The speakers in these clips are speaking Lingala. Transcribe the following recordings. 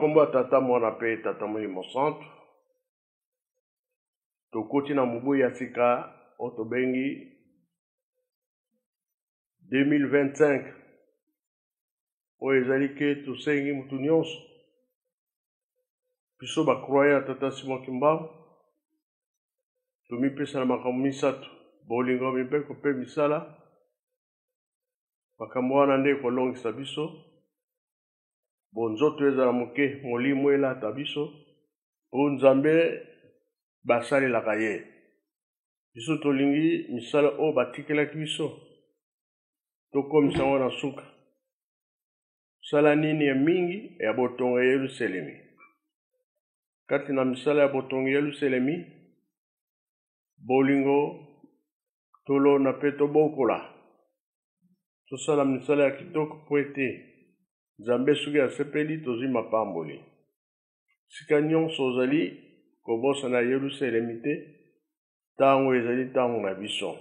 nkombo ya Tata, Mwana mpe Tata Molimo Santu, tokoti na mobu ya sika oyo tobengi 2025 oyo ezali ke tosengi motu nyonso biso bacroyant ya Tata Simon Kimbangu tomipesa na makambo misato: bolingo, mibeko mpe misala. Makambo wana nde ekolongisa biso. Bonzoto ezala moke, molimo elata biso, po Nzambe basalelaka ye. Biso tolingi misala oyo batikelaki biso tokomisa yango na suka. Sala nini ya mingi ya botonga Yelusalemi? Kati na misala ya botongi Yelusalemi, bolingo tolona mpe tobokola, tosala misala ya kitoko mpo ete Nzambe soki asepeli tozwi mapamboli. Sika nyonso ozali kobosana Yelusalemi te, ntango ezali ntango na biso.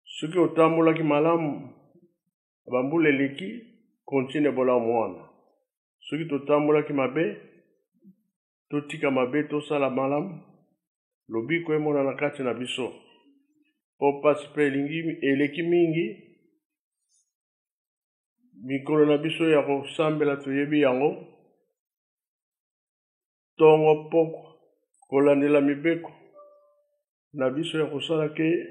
Soki otambolaki malamu na bambula eleki, kontinue bolamu wana. Soki totambolaki mabe, totika mabe, tosala malamu, lobiko emonana kati na biso. Mpo mpasi mpe eleki mingi, mikolo na biso ya kosambela toyebi yango, ntongo pokwa, kolandela mibeko na biso ya kosala ke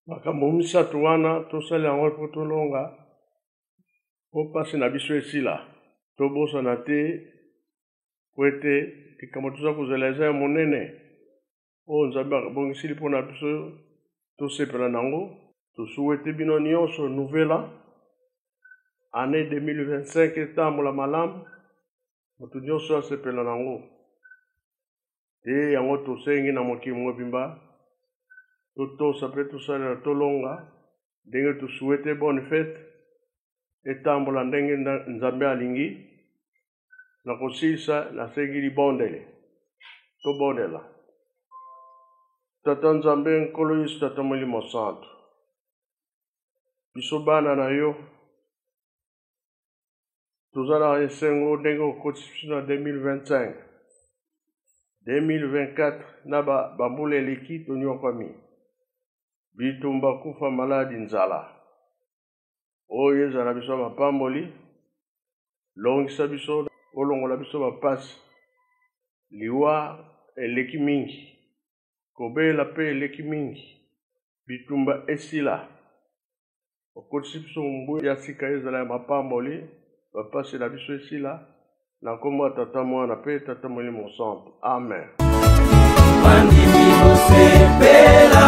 makambo misato wana tosala yango mpo tolonga, mpo mpasi na biso esila. Tobosana te po ete likambo toza kozela eza ya monene oyo Nzambe abongisili mpo na biso, tosepela nango. Tosuwete bino nyonso nouvel an, année 2025 etambola malamu, moto nyonso asepela nango. Te yango tosengi na mokili mobimba totosa mpe tosalela, tolonga ndenge tosuwete. Bonne fête, etambola ndenge Nzambe alingi. Na kosilisa, nasengi libondeli. Tobondela. Tata Nzambe, Nkolo Yesu, Tata Molimo Santu, biso bana na yo toza na esengo ndenge okotisi biso na 2025. 2024 na bambula eleki tonyokwami, bitumba, kufa, maladi, nzala. Oyo ezala biso mapamboli, longisa biso, olongola biso bapasi. Liwa eleki mingi, kobela mpe eleki mingi, bitumba esila. Okotisi biso mobu ya sika, ezala ya mapamboli, bapasi na biso esila. Na nkombo ya Tata, Mwana mpe Tata Molimo Santu, amen. Bandimi bosepela,